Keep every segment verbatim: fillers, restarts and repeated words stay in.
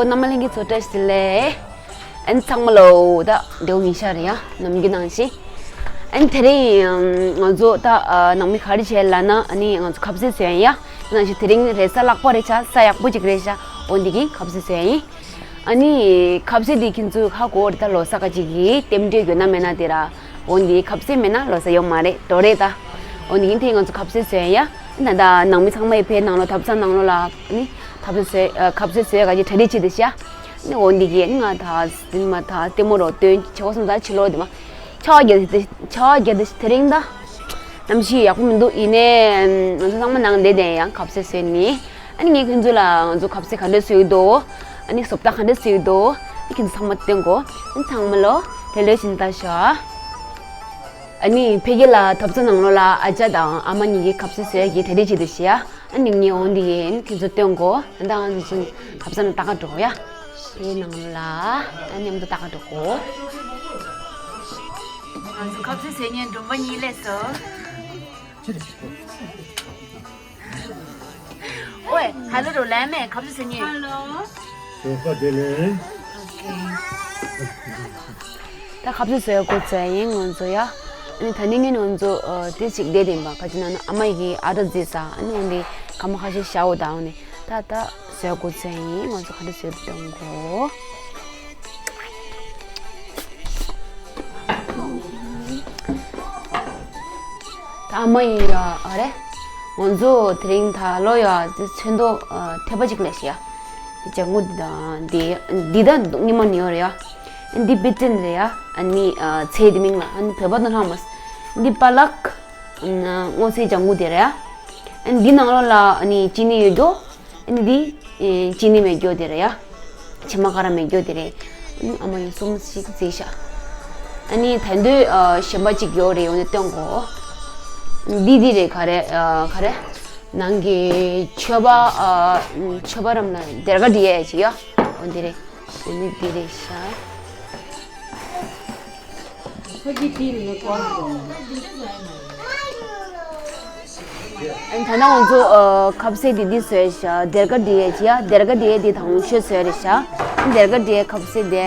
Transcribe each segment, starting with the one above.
རྣམ་པ་ལྷན་རྒྱས་ཚོ་བཀྲ་ཤིས་བདེ་ལེགས། ཨན་ཚང་མ་ལོ་ད་འདྲ་བོ་ཡིན་ཤག་རེད་ཡ། ནམ་རྒྱུན་ནང་བཞིན། ཨན་དེ་རིང་ང་ཚོ་ད་ནང་མི་ག་རེ་བྱས་ལབ་ན། ཨ་ནི་ང་ཚོ་ཁ་ཟས་བཟོས་ཡིན་ཡ། ནང་བཞིན་དེ་རིང་རེས་གཟའ་ལྷག་པ་རེད་ཤག། ས་ཡག་པོ་ཅིག་རེད་ཤག། འོ་འདི་གིན་ཁ་ཟས་བཟོས་ཡིན། ཨ་ནི་ཁ་ཟས་འདི་ཁྱེད་ཚོས་ཧ་གོ་རེད། ད་ལོ་གསར་ག་ཅིག་གི་རྟེན་འབྲེལ་ཡོད་ན་མེད་ན་དེ་ར། འོ་འདི་ཁ་ཟས་མེད་ན་ལོ་གསར་ཡོད་མ་རེད་དོ་རེད་ད། འོ་འདི་གིན་དེ་ང་ཚོ་ཁ་ཟས་བཟོས་ཡིན་ཡ། ད་ད་ནང་མི་ཚང་མ་ཡི་ཕེ་ནང་ལོ་ཐབ་ཚང་ནང་ལོ་ལ་ནི་ཐབ་ཚང་བཟོས་ཨ། ཁ་ཟས་བཟོས་ག་ཅིག་གྲ་སྒྲིག་བྱེད་དུ་ཤ། ནི་འོ་འདི་གི་ནི་ང་ད་ཟིན་མ་ད་ལྟད་མོ་རོ་སྟོན་ཆེ་བ་སོང་ད་ཕྱི་ལོགས་དེ་མ་ཆ་བ་རྒྱ་དེ་ཆ་བ་རྒྱ་དེ་དེ་རིང་ད་གནམ་གཤིས་ཡག་པོ་མི་འདུག། ཡིན་ནའི་ང་ཚོ་ཚང་མ་ནང་བསྡད་དེ་ཡང་ཁ་ཟས་བཟོས་ནི། ཨ་ནི་ངས་ཁྱེད་ཚོ་ལ་ང་ཚོ་ཁ་ཟས་ག་འདྲ་བཟོས་འདུག། ཨ་ནི་བཟོ་ལྟ་ག་འདྲ་བཟོས་འདུག། ཨ་ནི་ཁྱེད་ཚོ་ཚང་མ་སྟོན་གོ། ཨ་ནི་ཚང་མ་ལོ་ལེ་ལོ་བཞིན་ལྟ་ཤོག། ཨ་ནི་ཕ་གི་ལ་ཐབ་ཚང་ནང་ལོགས་ལ་ཨ་ཅག་དང་ཨ་མ་གཉིས་ཀྱིས་ཁ་ཟས་བཟོ་ཡ་གི་གྲ་སྒྲིག་བྱེད་དུ་ཤི་ཡ། ཨ་ནི་ངས་འོང་འདི་ཡིན་ཁྱེད་ཚོ་སྟོན་གོ། ཨ་ད་ང་ཚོ་ཚུན་ཐབ་ཚང་ལ་ལྟ་ག་འགྲོ་ཡ། ཕའི་ནང་ལོགས་ལ་ཨ་མཉམ་དུ་ལྟ་ག་འགྲོ་གོ། ང་ཚོ་ཁ་ཟས་བཟོས་ཉན་སྒྲོམ་པ་གཉིས་སླེབས་སོང་། ཨོའི། ཧ་ལོ་རོ་ལན་མེ་ཁབ་ཟས་ཉེ། ཧ་ལོ། ཞོགས་པ་བདེ་ལེགས། ད་ཁབ་ཟས་བཟོས་འགོ་བཙུགས་ཡིན་ང་ཚོ་ཡ། ཨ་ནི་ད་ནི་ནི་ང་ཚོ་ཨ་དེ་ཅིག་བསྡད་དེ་ཡིན་པ་ག་ཅི་ན་ན་ཨ་མ་ཡི་གི་ཨ་ར་རྫི་ས་ཨ་ནི་འོན་ཏེ་ཁ་མ་ཁ་ཤས་ཤ་འོ་ད་འོ་ནི་ད་ད་བཟོས་འགོ་བཙུགས་ཡིན། ང་ཚོ་ག་འདྲ་བཟོས་འདུག་སྟོན་གོ། ད་ཨ་མ་ཡིན་ཡ་ཨ་རེ། ང་ཚོ་དེ་རིང་ད་ལོ་ཡ་དེ་ཚོན་མདོག་ཨ་མཐོན་པོ་ཅིག་ལས་ཤི་ཡ། དེ་ལྗང་གུ་འདི་དང་འདི་འདི་ད་སྙི་མ་ནི་ཡོད་རེད་ཡ། འདི་པི་ཏིན་རེད་ཡ། ཨ་ནི་ཨ་ཚེ་དེ་མིང་ལ་ཨ་ནི་བོད་པ་དང་ལྷག་མ། འདི་པ་ལག་ཨ་སྔོ་ཚལ་ལྗང་གུ་དེ་རེད་ཡ། ཨ་ནི་འདི་ནང་ལོགས་ལ་ཨ་ནི་ཅི་ནི་ཡོད་དོ། ཨ་ནི་འདི་ཨེ་ཅི་ནི་མེད་རྒྱུ་དེ་རེད་ཡ། ཕྱེ་མ་ཀ་ར་མེད་རྒྱུ་དེ་རེད། ཨ་ནི་ཨ་མ་ཡིན་གསུམ་ཞིག་བརྩིས་ཤག། ཨ་ནི་ད་འདོད་ཨ་གཞན་པ་གཅིག་ཡོད་རེད། འོ་ནི་སྟོན་གོ། འདི་འདི་རེད་ག་རེ་ཨ་ག་རེ། ནང་གི་མཆོད་པ་ཨ་མཆོད་པ་རམ་ལ་སྡེར་ཁ་འདྲི་ཡས་ཅིག་ཡ། འོ་འདི་རེད། འོ་ནི་འདི་རེད་ཤག། ཨ་ནི་ད་ནང་ང་ཚོ་ཨ་ཁབ་ཟས་འདི་འདི་བཟོས་ཤག། སྡེར་ཁ་འདི་ཡས་ཅི་ཡ་སྡེར་ཁ་འདི་ཡས་འདི་དང་ཤོས་བཟོས་རེད་ཤག། སྡེར་ཁ་འདི་ཡས་ཁབ་ཟས་འདི།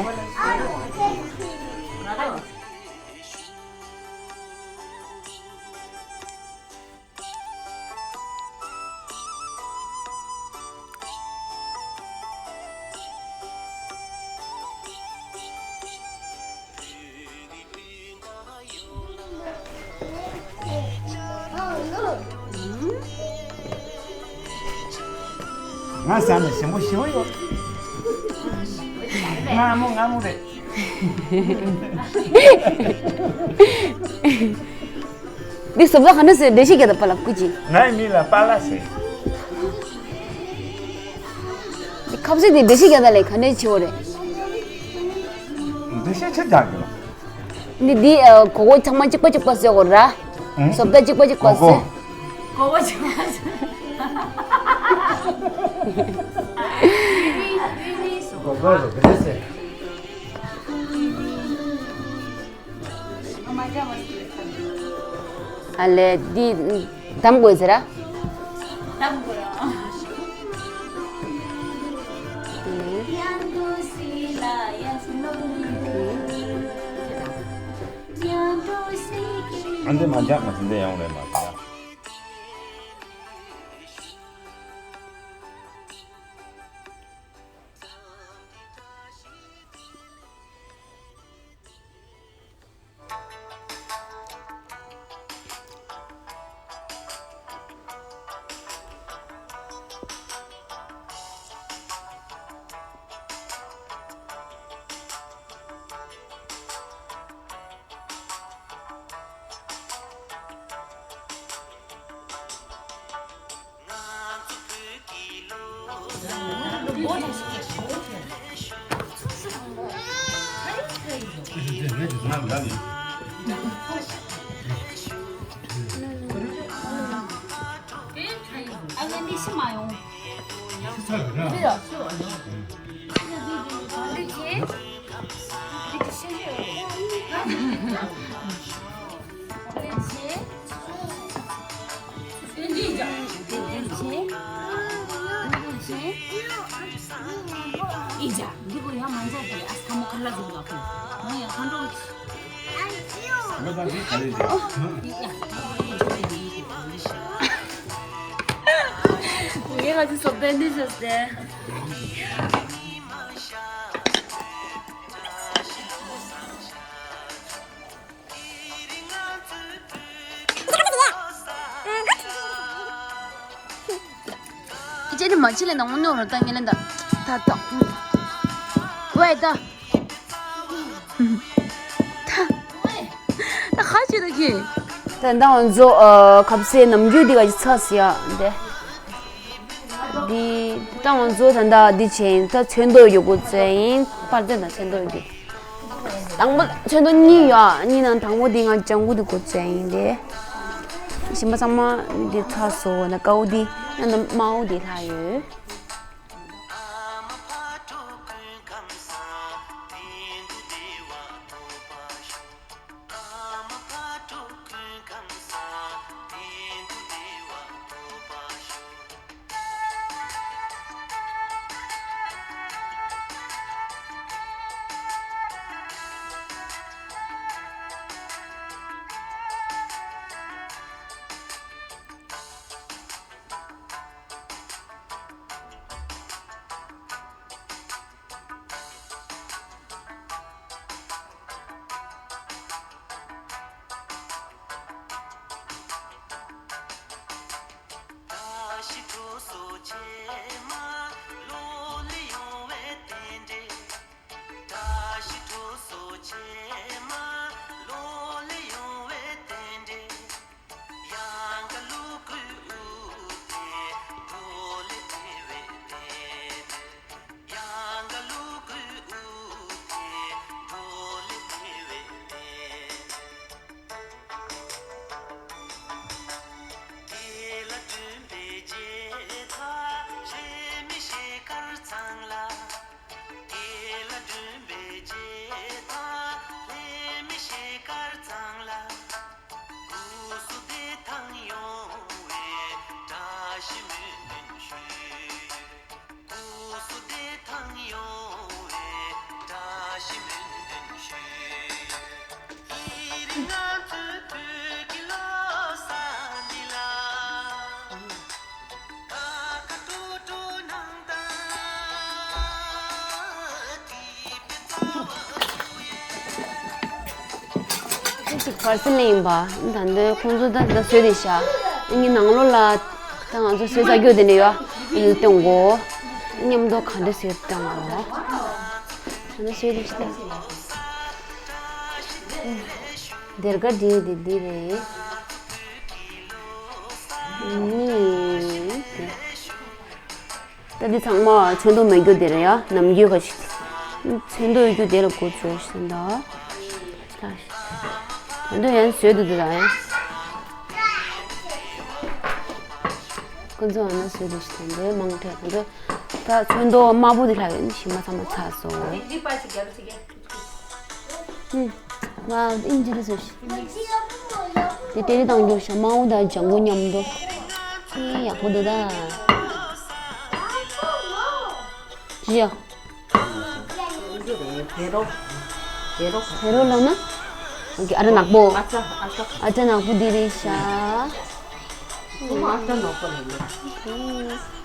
ང་ཟ་ནས་ཞིམ་པོ་ཞིམ་པོ་ཡོད། མངར་མོ་མངར་མོ་རེད། འདི་སོབ་ལ་ག་འདྲ་ཟེར་འདྲེ་ཤི་རྒྱ་ད་པ་ལ་ཀུ་ཅི། ངའི་མིང་ལ་པ་ལ་ཟེར། འདི་ཁབ་ཟས་འདི་འདྲེ་ཤི་རྒྱ་ད་ལས་ག་འདྲ་ཆེ་བོ་རེད། འདྲེ་ཤི་ཆེ་རྒྱག་གི། འདི་འདི་ཨ་གོ་གོ་ཚང་མ་གཅིག་པ་གཅིག་པ་བཟོས་གོ་ར། ཨང་། སོབ་ད་གཅིག་པ་གཅིག་པ་གོ་གོ་བཟོས། གོ་བ་ཆུང་བ་ཆུང་། གོ་བ་རེད་རེད་ཟེར། ཨ་ལས་འདི་གདམ་དགོས་ཟེར་ར། གདམ་དགོས་ར། ཨ་འདི་མ་འཇགས་མ་ཟིན་ཏེ་ཡོང་རེད་མ་ཟིན། འདི་གོ་ཡ་མ་འཇག་གི་ཨ་སྐམ་ཁ་ལ་ཟིག་ལ་ཁོ། ང་ཡ་ཁ་འགྲོ། ངས་ང་ཚོ་སོ་པན་ནི་བཟོས་ཏེ། ཁྱེད་ནི་མ་ཕྱི་ལ་ནང་མོ་ནོར་རོ་ཏང་ངེ་ལེན་ད། ད་ད། ཝེ་ད། ད། ད་ཁ་ཅི་ད་ཁྱེད། ད་ད་ང་ཚོ་ཨ་ཁབ་སའི་ནམ་རྒྱུན་འདི་ག་ཅི་ཚ་སི་ཡ་འདི། འདི་ད་ང་ཚོ་ད་ད་འདི་བྱས་ཡིན། ད་ཚོན་མདོག་ཡོད་དགོས་ཚོད་ཡིན། པར་དེ་ད་ཚོན་མདོག་ཡོད་དགོས། དང་པོ་ཚོན་མདོག་གཉིས་ཡོད། གཉིས་ནང་དང་པོ་འདི་ང་ལྗང་གུ་འདི་དགོས་ཚོད་ཡིན་ཏེ། གཞན་པ་ཚང་མ་འདི་ཚ་སོ་ན་དཀར་པོ་འདི་ཡང་ན་དམར་པོ་འདི་ལྷག་ཡོད། ཅིག་བར་སེ་ལེན་ཡིན་པ། ད་འདི་ཁོང་ཚོ་ད་ད་བཟོས་དེ་ཤ། ཨ་ནི་ནང་ལོགས་ལ་ད་ང་ཚོ་བཟོས་ཚར་རྒྱུ་དེ་འདྲ་ཡོད། ཨ་ནི་སྟོན་གོ། མཉམ་དུ་ག་འདྲ་བཟོས་སྟོན་གོ། ག་འདྲ་བཟོས་དེ་ཤ། སྡེར་ཁ་འདྲ་དེ་འདི་རེད། ནི་དེ། ད་འདི་ཚང་མ་ཚོན་མདོག་མེད་རྒྱུ་དེ་རེད་ཡ། ནམ་རྒྱུན་ཁ་ཤས་ཚོན་མདོག་ཡོད་རྒྱུ་དེ་ལ་གོ་ཚོད་ཤིག་ད། ཚོན་མདོག་ཡང་བཟོས་འདུག་དེ་ད་ཡ། ཁོ་ཚོ་ཨ་ན་བཟོས་འདུག་ཤིག་ད་འདི་མང་ཐོས་ད་འདི། ད་ཚོན་མདོག་དམར་པོ་དེ་ལྷག་ཡོད་ནི་ཞིམ་པ་ཚང་མ་ཚ་སོང་། ཨུམ། ང་ཨིན་ཇི་ལ་བཟོས་ཤིག་དེ་ཏེ་རི་དང་རྒྱུ་ཤ་མང་པོ་དང་ལྗང་གུ་མཉམ་དུ། ཨེ་ཡག་པོ་འདུག་ད། ཅི་ཡ། བེ་རོ། བེ་རོ། བེ་རོ་ལབ་ན། ཨ་ར་ནག་པོ། ཨ་ཅག་ཨ་ཅག་ཨ་ཅག་ནག་པོ་འདི་རེད་ཤག་ཨ་ཅག་ནག་པོ་རེད།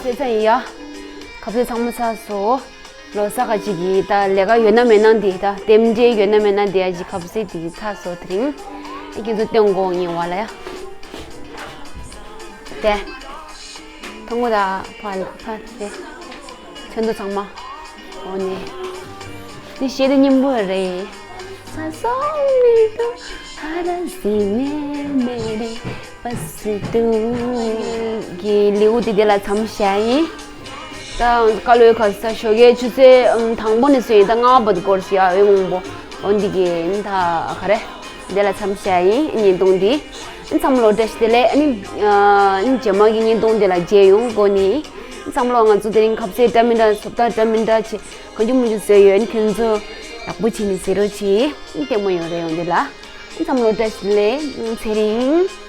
ཚེ་ཚ་ཡིན་ཡ། ཁ་ཟས་ཚང་མ་ཚར་སོང་། ལོ་གསར་ག་ཅིག་གི་ད་ལས་ཀ་ཡོད་ན་མེད་ན་འདི་ད་རྟེན་འབྲེལ་ཡོད་ན་མེད་ན་འདི་ཡ་ཅིག་ཁ་ཟས་དེ་ཚར་སོང་དེ་རིང་། ཨེ་ཁྱེད་ཚོ་སྟོན་དགོས་ངེས་བ་ལ་ཡ། དེ། ཐོང་གོ་ད་ཕ་ལ་ཕ་དེ། ཚོན་མདོག་ཚང་མ། འོ་ནི། འདི་གཞས་དེ་སྙན་པོ་རེད། ས་སོང་མི་འདུག་ཧ་ར་སི་ནེ་མེ་རེ་པ་སི་ཏུ། གི་ལེའུ་དེ་དེ་ལ་མཚམས་བཞག་ཡིན། ད་ཀ་ལོའི་ཁ་ས་ཞོགས་ཀའི་ཆུ་ཚོད་དང་པོ་ནས་བཟུང་ཡིན་ད་ལྔ་པ་དེ་སྐོར་ཞིག་ཨ་འོས་མང་པོ་འོ་འདི་གི་ད་ག་རེ། དེ་ལ་མཚམས་བཞག་ཡིན་བརྙན་ཐུང་འདི། ཨ་ནི་འཚམས་ལོ་བཀྲ་ཤིས་བདེ་ལེགས། ཨ་ནི་ཨ་ནི་རྗེས་མ་གི་བརྙན་ཐུང་དེ་ལ་མཇལ་ཡོང་། གོ་ནི། འཚམས་ལོ་ང་ཚོ་དེ་རིང་ཁ་ཟས་འདྲ་མི་འདྲ་བཟོ་ལྟ་འདྲ་མི་འདྲ་བྱེད་གང་བྱུང་མང་བྱུང་བཟོས་ཡོད། ཨ་ནི་ཁྱོད་ཚོ་ཡག་པོ་བྱས་ནས་གཟིགས་རོགས་གྱིས། ཨ་ནི་ལྟད་མོ་ཡོང་རེ་ཡོང་དེ་ལ། ཨ་ནི་འཚམས་ལོ་བཀྲ་ཤིས་བདེ་ལེགས། ཚེ་རིང་།